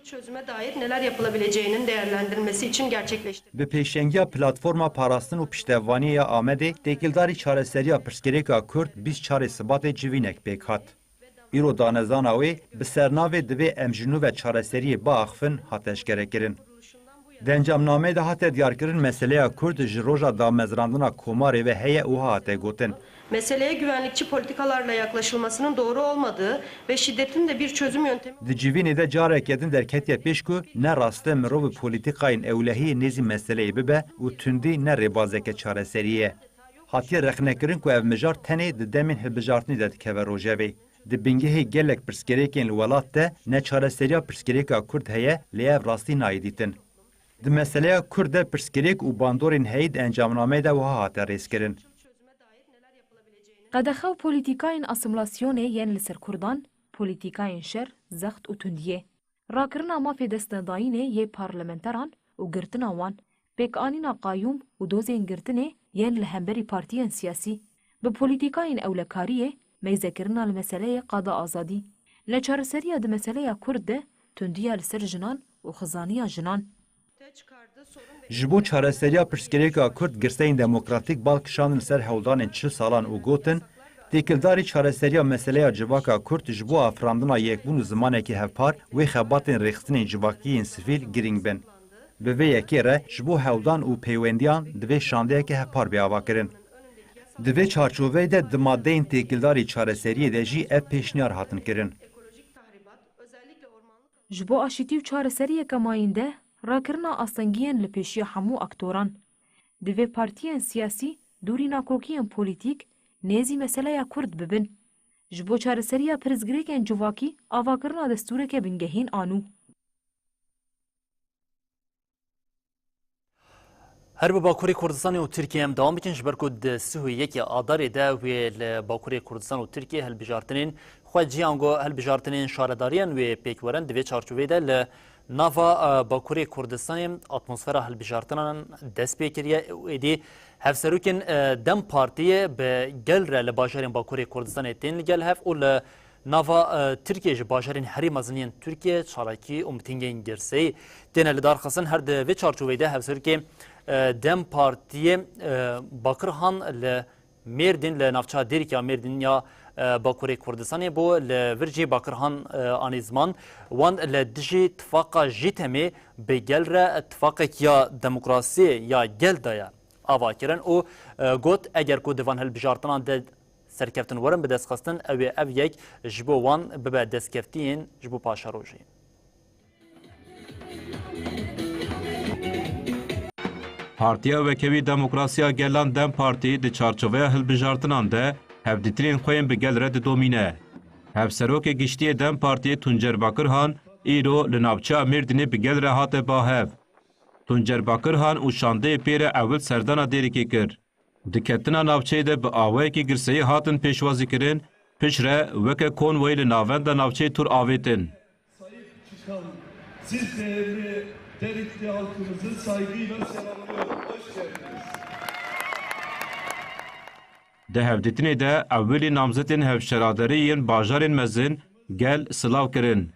Çözüme dair neler yapılabileceğinin değerlendirilmesi için gerçekleştirildi. Bi pêşengiya Platforma Parastin û Piştevaniyê ya Amedê, têkildarî çareseriya pirsgirêka Kurd bîst çarê Sibatê civînek pêk hat. Îro danezana wê bi sernavê Divê em ji nû ve çareseriyê biaxifin hat eşkerekirin. Di encamnameyê de hate diyarkirin, meseleya Kurd ji roja damezrandina Komarê ve heye û hate gotin. Meseleye güvenlikçi politikalarla yaklaşılmasının doğru olmadığı ve şiddetin de bir çözüm yöntemi Di civînê de careke din derketiye pêş ku ne rast e mirov bi polîtîkayên ewlehiyê nêzî meseleyê bibe û tundî ne rêbazeke çareseriyê ye. Hatiye rexnekirin ku ev mijar tenê di demên hilbijartinê de dikeve rojevê. Di bingehê gelek pirsgirêkên li welat de ne çareseriya pirsgirêka Kurd heye, lê ev rastî nayê dîtin. Di meseleya Kurd de pirsgirêk û bandorên heyî di encamnameyê de wiha hate rêzkirin. Qedexe û polîtîkayên asîmîlasyonê yên li ser Kurdan, polîtîkayên şer, zext û tundiyê, rakirina mafê destnedayînê yê parlamenteran û girtina wan, pêkanîna qayûm û dozên girtinê yên li hemberî partiyên siyasî, bi polîtîkayên ewlekariyê, meyzekirina li meseleyê qada azadî, neçareseriya di meseleya Kurd de, tundiya li ser jinan û xizaniya jinan. Ji bo çareseriya pirsgirêka Kurd girseyên demokratîk bal kişandin ser hewldanên çil salan û gotin, têkildarî çareseriya meseleya civaka Kurd ji bo afirandina yekbûn û zimanekî hevpar wê xebatên rêxistinên civakî yên sivîl girîng bin. Bi vê yekê re ji bo hewldan û peywendiyan divê şandeyeke hevpar bê avakirin. Di vê çarçoveyê de di madeyên têkildarî çareseriyê de jî ev pêşniyar hatin kirin. Ji bo aşîtî û çareseriyeke mayînde, rakirina astengiyên li pêşiya hemû aktoran. Divê partiyên siyasî dûrî nakokiyên polîtîk nêzî meseleya Kurd bibin. Ji bo çareseriya pirsgirêkên civakî avakirina destûreke bingehîn a nû. Her bi Bakurê Kurdistanê û Tirkiyê em dewam bikin, ji ber ku di sih û yekê Adarê de wê li Bakurê Kurdistan û Tirkiyê hilbijartinên xwecî ango hilbijartinên şaredariyan wê pêk werin. Di vê çarçoveyê de li nava, e, Bakurê Kurdistanê atmosfera hilbijartinan dest pê kiriye û êdî hevserokên, e, DEM Partiyê bi gel re li bajarên Bakurê Kurdistanê tên li gel hev û li nava, e, Tirkiyê ji bajarên herî mezin yên Tirkiyê çalakî û mitîngên girseyî têne lidarxistin. Her di vê çarçoveyê de hevserokê, e, DEM Partiyê, e, Bakirhan li Mêrdîn, li navçeya Dêrikê ya Mêrdîn ya, e, Bakurê Kurdistanê bû, li vir jî Bakirhan, e, anî ziman, wan li dijî tifaqa JÎTEMê bi gel re tifaqek ya demokrasiyê ya gel daye ava kirin û, e, got, eger ku di van hilbijartinan de serkeftin werin bidestxistin, ew ê ev yek ji bo wan bibe destkeftiyên ji bo paşerojê. Partiya Wekhevî Demokrasiya Gelan DEM Partî di çarçoveya hilbijartinan de hevdîtinên xwe yên bi gel re didomîne. Hevserokê Giştî yê DEM Partiyê Tuncer Bakirhan îro li navçeya Mêrdînê bi gel re hate ba hev. Tuncer Bakirhan û şandeyê pê re ewil serdana Dêrikê kir. Di ketina navçeyê de bi awayekî girseyî hatin pêşwazîkirin, piştre weke konvoyê li navenda navçeyê tur avêtin. Sahip çıkan siz değerli Derikli halkımızı saygıyla selamlıyorum. Hoş geldiniz. Di hevdîtinê de ewilî namzetên hevşeradarî yên bajarên mezin gel silav kirin.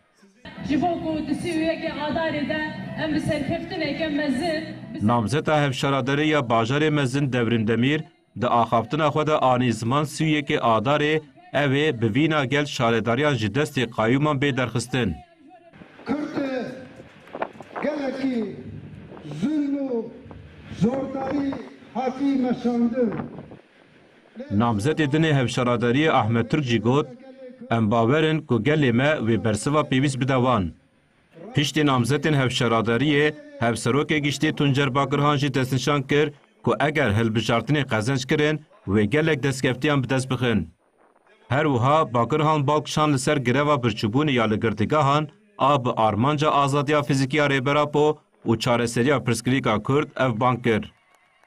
Ji bo ku di sî û yekê Adarê de em bi serkeftineke mezin, bi Namzeta hevşaradarê ya bajarê mezin Devrîm Demîr di axaftina xwe de anî ziman sî û yekê Adarê ew ê bi vîna gel şaredariyan ji destê qayûman bê derxistin. Kurd gelekî zulm û zordarî hatî meşandin. Namzetê din ê hevşaradariyê Ahmet Türk jî got, em bawer in ku gelê me wê bersiva pêwîst bide wan. Piştî namzetên hevşaradariyê, Hevserokê Giştî Tuncer Bakirhan jî destnîşan kir ku eger hilbijartinê qezenc kirin, wê gelek destgeftiyan bi dest bixin. Her wiha Bakirhan bal kişand li ser greva birçîbûnê ya li girtîgehan a bi armanca azadiya fîzîkî ya Rêber Apo û çareseriya pirsgirêka Kurd ev bang kir.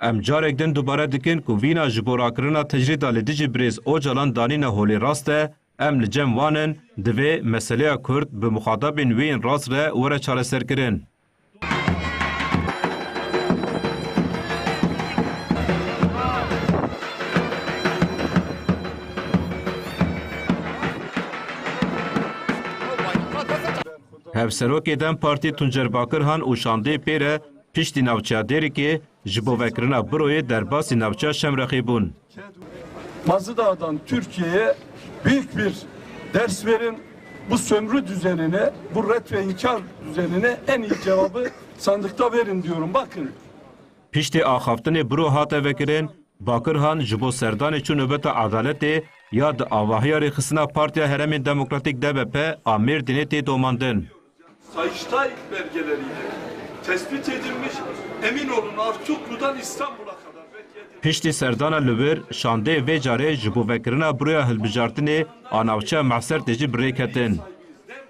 Em carek din dubare dikin ku vîna ji bo rakirina tecrîda li dijî birêz Ocalan danîne holê rast e, em li cem wan in, divê meseleya Kurd bi muxatabên wê yên rast re were çareserkirin. Hevserokê DEM Partî Tuncer Bakirhan û şandeyê pê re piştî navçeya Dêrikê ji bo vekirina buroyê derbasî navçeya Şemrexê bûn. Mazıdağ'dan Türkiye'ye büyük bir ders verin. Bu sömürü düzenine, bu ret ve inkar düzenine en iyi cevabı sandıkta verin diyorum. Bakın. Piştî axaftinê biro hate vekirin, Bakirhan ji bo serdanê çû nobeta edaletê ya di avahiya rêxistina Partiya Herêmên Demokratîk D B P a Mêrdînê tê domandin. Sayıştay belgeleriyle tespit edilmiş. Emin olun, Artuklu'dan İstanbul'a kadar belki Piştî serdana li vir, şandeyê vê carê ji bo vekirina biroya hilbijartinê a navçeya Mehsertê jî bi rê ketin.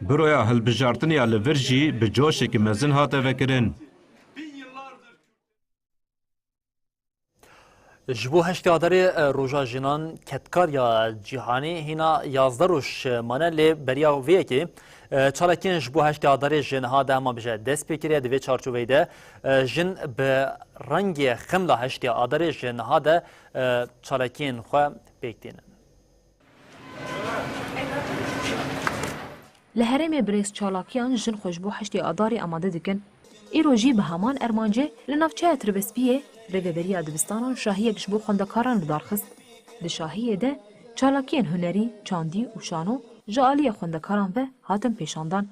Biroya hilbijartinê ya li vir jî bi coşekî mezin hate vekirin. Ji bo heştê Adarê, e, Roja Jinan, Kedkariya Cîhanî hîna yazdeh roj mane, lê beriya vê yekê, e, çalakiyên ji bo heştê Adarê ji niha de hema bije dest pê kiriye. Di vê çarçoveyê de, e, jin bi rengê xemla heştê Adarê ji niha de, e, çalakiyên xwe pêk tînin. Li herêmê birêz çalakiyan jin xwe ji bo heştê Adarê amade dikin. Îro jî bi heman ermancê li navçeya Tirbespiyê rêveberiya dibistanan şahiyek ji bo xwendekaran li dar xist. Di şahiyê de çalakiyên hunerî, çandî û şano ji aliyê xwendekaran ve hatin pêşandan.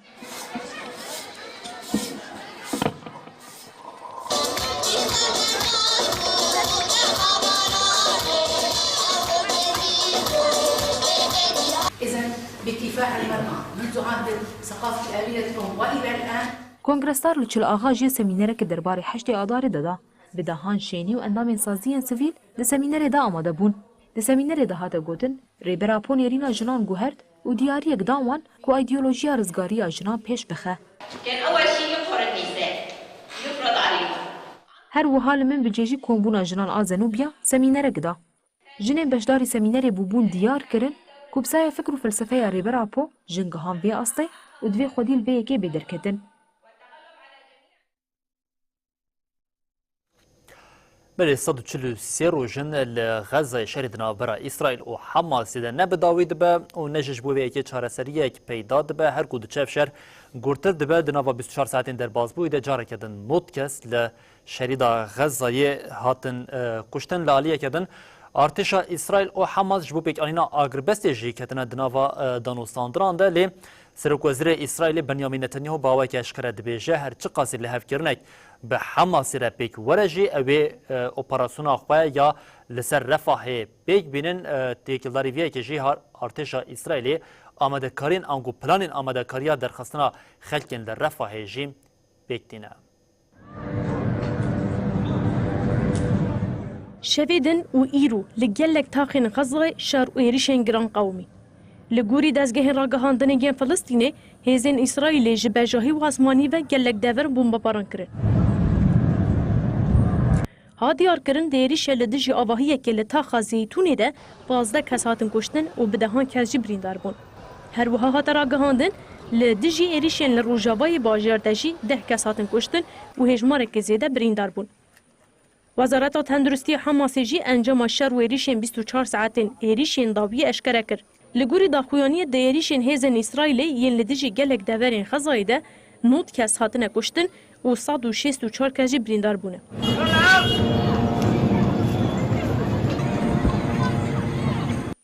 إذن بكفاح المرأة منذ عهد ثقافة الآلية القوم وإلى الآن. Kongresdar Lûçil Axa jî semînereke derbarê heştê Adarê de da. Bi dehan şênî û endamên saziyên sivîl di semînerê de amade bûn. Di semînerê de hate gotin, Rêber Apo nêrîna jinan guhert û diyariyek da wan ku îdeolojiya rizgariya jinan pêş bixe. كان أول شيء يقهر النساء، يفرض عليهم. Her wiha li Minbicê jî kombûna jinan a Zenûbiya semînerek da. Jinên beşdarî semînerê bûbûn diyar kirin ku bi saya fikr û felsefeya Rêber Apo jin gihan vê astê û divê xwedî li vê yekê bê derketin. Belê, sed û çil û sê roj in li Xezayê, şerê di navbera Îsraîl û Hamasê de ne bi dawî dibe û ne jî ji bo vê yekê çareseriyek peyda dibe. Her ku diçe ev şer gurtir dibe, di nava bîst û çar saetên derbasbûyî de careke din nod kes li şerîda Xezayê hatin, e, kuştin. Li aliyeke din artêşa Îsraîl û Hamas ji bo pêkanîna agirbestê jî ketine di nava, e, danûstandinan de, lê Serokwezîrê Îsraîlê Benyamin Netanyahu bi awayekî eşkere dibêje, her çiqasî lihevkirinek bi Hamasê re pêk were jî, ew ê, e, operasyona xwe ya li ser Refahê pêk bînin. E, têkildarî vê yekê jî har-, artêşa Îsraîlê amadekariyên ango planên amadekariya derxistina xelkên li Refahê jî pêk tîne. Şevê din û îro li gelek taxên Xezayê şer û êrişên giran qewimî. Li gorî dezgehên ragihandinê yên Filistînê, hêzên Îsraîlê ji bejahî û asmanî ve gelek dever bombebaran kirin. Ha diyarkirin, di êrişê li dijî avahiyekê li taxa Zeytûnê de pazdeh kes hatin kuştin û bi dehan kes jî birîndar bûn. Her wiha hate ragihandin, li dijî êrişên li rojavayê bajêr de jî deh kes hatin kuştin û hêjmarekê zêde birîndar bûn. Wezareta Tenduristiya Hamasê jî encama şer û êrişên bîst û çar saetên êrişên dawiyê eşkere kir. Li gorî daxuyaniyê, di êrişên hêzên Îsraîlê yên li dijî gelek deverên Xezayê de nod kes hatine kuştin û sed û şêst û çar kes jî birîndar bûne.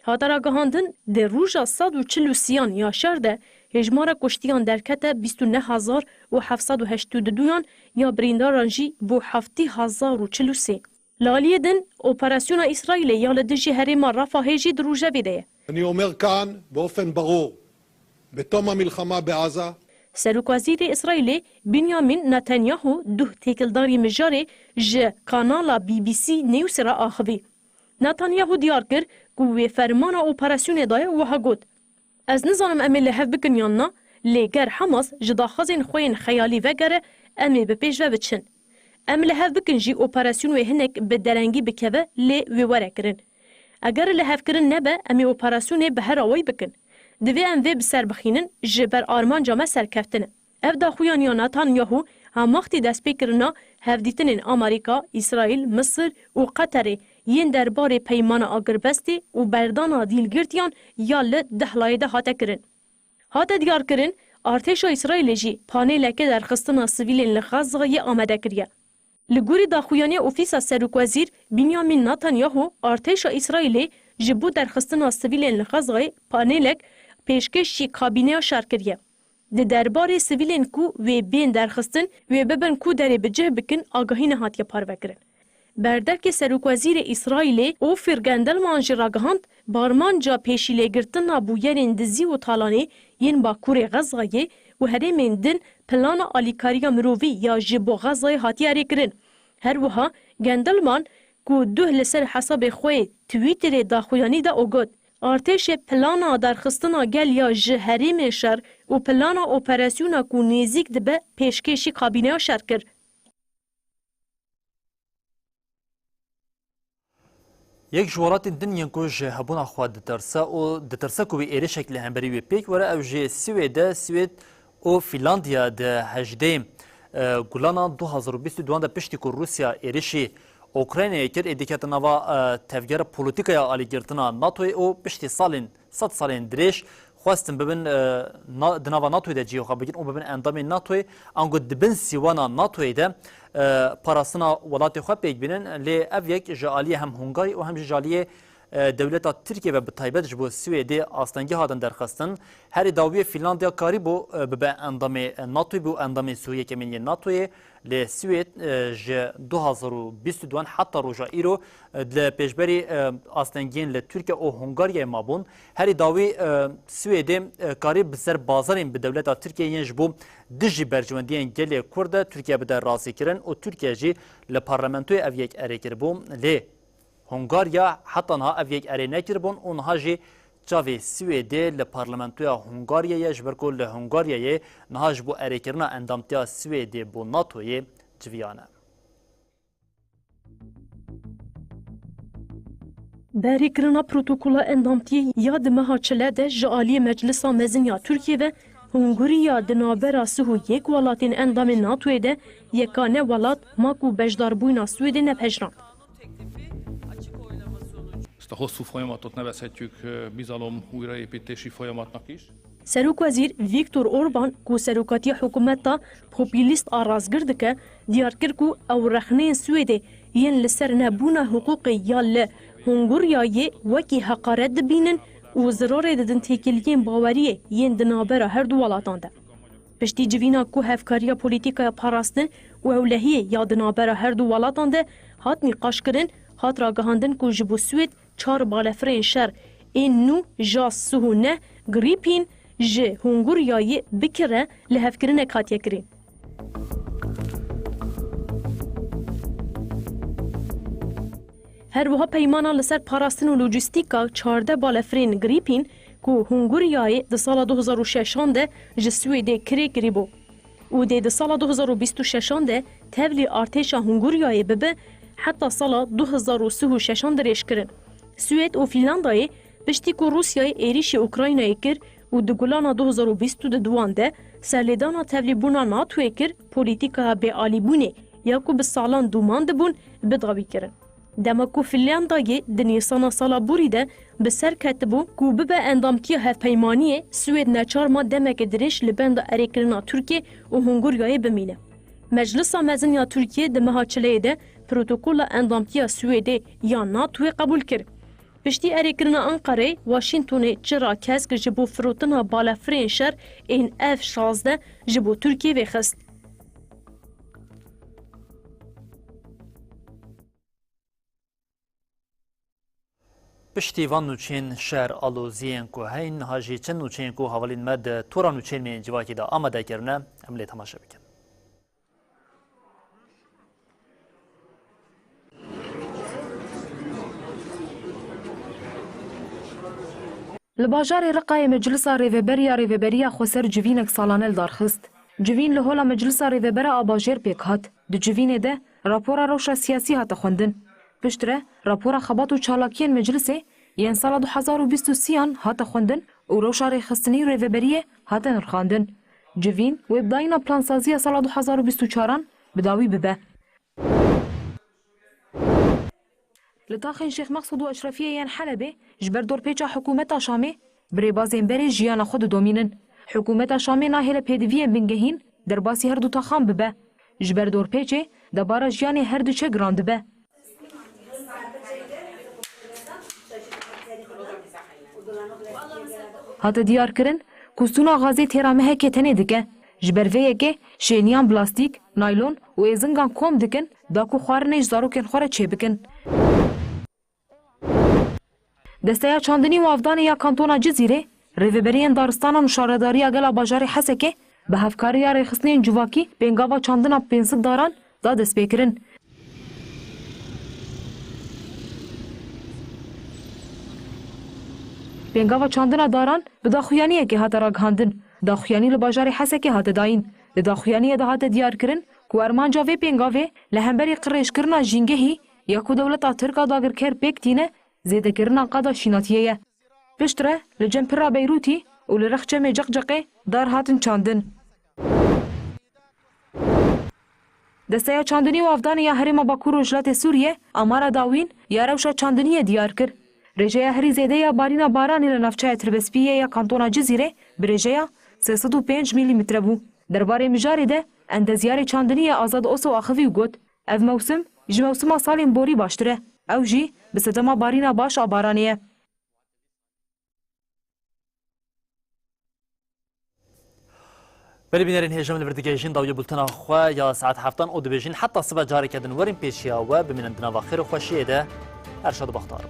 Hate ragihandin, di roja sed û çil û sêyan ya şer de hêjmara kuştiyan derkete bîst û neh hezar û heft sed û heştê û du yan, ya birîndaran jî bû heftê hezar û çil û sê. Li aliyê din, operasyona Îsraîlê ya li dijî herêma Refahê jî di rojevê de ye. אני אומר כאן באופן ברור, בתום המלחמה בעזה, Serokwezîrê Îsraîlê Benyamin Netanyahu duh têkildarî mijarê ji kanala B B C News re axivî. Netanyahu diyar kir ku wê fermana operasyonê daye û wiha got, Ez nizanim em ê li hev bikin yan na, lê ger Hamas ji daxwazên xwe yên xeyalî vegere, em ê bi pêş ve biçin. Em li hev bikin jî operasyon wê hinek bi derengî bikeve, lê wê were kirin. Eger lihevkirin nebe, em ê operasyonê bi her awayî bikin. Divê em vê bi ser bixînin, ji ber armanca me serkeftin e. Ev daxuyaniya Netanyahu hemwextî destpêkirina hevdîtinên Amerîka, Îsraîl, Misir û Qeterê yên derbarê peymana agirbestê û berdana dîlgirtiyan ya li Dihlayê de hate kirin. Hate diyarkirin, artêşa Îsraîlê jî panêleke derxistina sivîlên li Xezayê amade kiriye. Li gorî daxuyaniyê Ofîsa Serokwezîr Benyamin Netanyahu, artêşa Îsraîlê ji bo derxistina sivîlên li Xezayê panêlek pêşkêşî kabîneya şer kiriye. Di derbarê sivîlên ku wê bên derxistin, wê bibin ku derê bi cih bikin, agahî nehatiye parvekirin. Berdevkê Serokwezîrê Îsraîlê Ofîr Gendelman jî ragihand, bi armanca pêşîlêgirtina bûyerên dizî û talanê yên Bakurê Xezayê û herêmên din plana alîkariya mirovî ya ji bo Xezayê hatiye erêkirin. Her wiha Gendelman ku duh li ser hesabê xwe yê Twitterê daxuyanî da û got, Artêşê plana derxistina gel ya ji herêmê şer û plana operasyona ku nêzîk dibe pêşkêşî kabîneya şer kir. Yek ji welatên din yên ku ji hebûna xwe ditirse û ditirse ku wî êrişek li hemberî wê pêk were, ew jî Swêd e. Swêd û Fînlandiya di hejdê, e, Gulana du hazar û bîst û duan de, piştî ku Rûsya êrişî Ukraynayê kir, êdî kete nava, e, tevgera polîtîkaya alîgirtina NATOyê û piştî salên, sed salên dirêj xwestin bibin, e, na-, di nava NATOyê de cihê xwe bigirin û bibin endamên NATOyê, ango di bin sîwana NATOyê de, e, parastina welatê xwe pêk bînin. Lê ev yek ji aliyê hem Hungarî û hem jî ji aliyê, e, dewleta Tirkiye ve bi taybet ji bo Swêdê astengî hatin derxistin. Herî dawiyê Fînlandiya karîbû, e, bibe endamê NATOyê, bû endamê sî û yekemîn yên NATOyê. Lê Swêd, e, ji du hazar û bîst û duan heta roja îro, e, li pêşberî, e, astengiyên li Tirkiye û Hungaryayê mabûn. Herî dawî, e, Swêdê, e, karî bi ser bazarên bi dewleta Tirkiye yên ji bo dijî berjewendiyên gelê Kurd de Tirkiye bide razîkirin û Tirkiye jî li parlamentoyê ev yek erê kiribû. Lê Hungarya heta niha ev yek erê nekiribûn û niha jî çavê Swêdê li parlamentoya Hungaryayê ye, ji ber ku li Hungaryayê niha ji bo erêkirina endamtiya Swêdê bo NATOyê civiyan e. Bi erêkirina protokola endamtiyê ya di meha çile de ji aliyê Meclisa Mezin ya Tirkiye ve Hungariya di navbera sih û yek welatên endamên NATOyê de yekane welat ma ku beşdarbûyîna Swêdê nepejirand. Hosszú folyamatot nevezhetjük bizalom újraépítési folyamatnak is. Serokwezîr Viktor Orban, ku serokatiya hikûmeta populîst a rastgir dike, diyar kir ku ew rexneyên Swêdê yên li ser nebûna hiqûqê ya li Hunguryayê wekî heqaret dibînin û zirarê didin têkiliyên baweriyê yên di navbera her du welatan de. Piştî civîna ku hevkariya polîtîkaya parastin û ewlehiyê ya di navbera her du welatan de hat nîqaşkirin, hat ragihandin ku ji bo Swêd çar balefirên şer ên nû JAS sih û neh Gripen ji Hunguryayê bikire lihevkirinek hatiye kirin. Her wiha peymana li ser parastin û lojîstîka çardeh balefirên Gripen ku Hunguryayê di sala du hezar û şeşan de ji Swêdê kirê kirîbû û dê di sala du hezar û bîst û şeşan de tevlî artêşa Hunguryayê bibe, heta sala du hezar û sih û şeşan dirêj kirin. Swêd û Fînlandayê piştî ku Rûsyayê êrîşî Ukraynayê kir û di Gulana du hezar û bîst û duan de serlêdana tevlîbûna NATOyê kir, polîtîkaya bêalîbûnê ya ku bi salan dûman dibûn, bi dawî kirin. Dema ku Fînlandayê di Nîsana sala borî de bi ser ketibû ku bibe endamtiya hevpeymaniyê, Swêd neçar ma demeke dirêj li benda erêkirina Tirkiye û Hunguryayê bimîne. Meclisa Mezin ya Tirkiye di meha çileyê de protokola endamtiya Swêdê ya NATOyê qebûl kir. Piştî erêkirina Enqereyê, Washingtonê çira kesk ji bo firotina balefirên şer ên F şazdeh ji bo Tirkiyê vêxist. Piştî van nûçeyên şer, aloziyên ku heyîn, niha jî çend nûçeyên ku hevalên me di tora nûçeyên me yên civakî de amade kirine, em lê temaşe bikin. Li bajarê Reqayê Meclisa Rêveber ya Rêveberiya Xweser civînek salane li dar xist. Civîn li hola Meclisa Rêveber a bajêr pêk hat. Di civînê de rapora rewşa siyasî hate xwendin. Piştre rapora xebat û çalakiyên Meclisê yên sala du hezar û bîst û sêyan hate xwendin û rewşa rêxistinî û rêveberiyê hate nirxandin. Civîn wê bi dayîna plansaziya sala du hezar û bîst û çaran bi dawî bibe. Li taxên Şêx Meqsûd û Eşrefiyê yên Helebê ji ber dorpêça hikûmeta Şamê bi rêbazên berê jiyana xwe didomînin. Hikûmeta Şamê nahêle pêdiviyên bingehîn derbasî her du taxan bibe. Ji ber dorpêçê debara jiyanê her diçe giran dibe. Hate diyarkirin ku sûna gazê têra mehekê tenê dike. Ji ber vê yekê şêniyan plastîk, naylon û êzingan kom dikin da ku xwarinê ji zarokên xwe re çêbikin. Desteya Çandinî û Avdanê ya Kantona Cizîrê, rêveberiyên daristanan û şaredariya gel a bajarê Hesekê bi hevkariya rêxistinên civakî pêngava çandina pênc sed daran da destpêkirin. Pêngava çandina daran bi daxuyaniyekê hate ragihandin. Daxuyanî li bajarê Hesekê hate dayîn. Di daxuyaniyê de hate diyarkirin ku armanca vê pêngavê li hemberî qirêjkirina jîngehî ya ku dewleta Tirk a dagirker pêk tîne, zêdekirina qada şînatiyê ye. Piştre li cem pira Beyrûtî û li rex çemê Ceqceqê dar hatin çandin. Desteya Çandinî û Avdanê ya Herêma Bakur Rojhilatê Sûriyê amara dawîn ya rewşa çandiniyê diyar kir. Rêjeya herî zêde ya barîna baranê li navçeya Tirbespiyê ya Kantona Cizîrê bi rêjeya sê sed û pênc mîlîmetre bû. Derbarê mijarê de endezyarê çandiniyê Azad Oso axivî û got, ev mewsim ji mewsima salên borî baştir e. Ew jî bi sedema barîna baş a baranê ye. Belê bînerên hêja, min li vir digihîjin dawiya bultena xwe ya saet heftan û dibêjin heta sibe careke din werin pêşiya we, bimînin di nava xêr û xweşiyê de. Erşad Baxtar.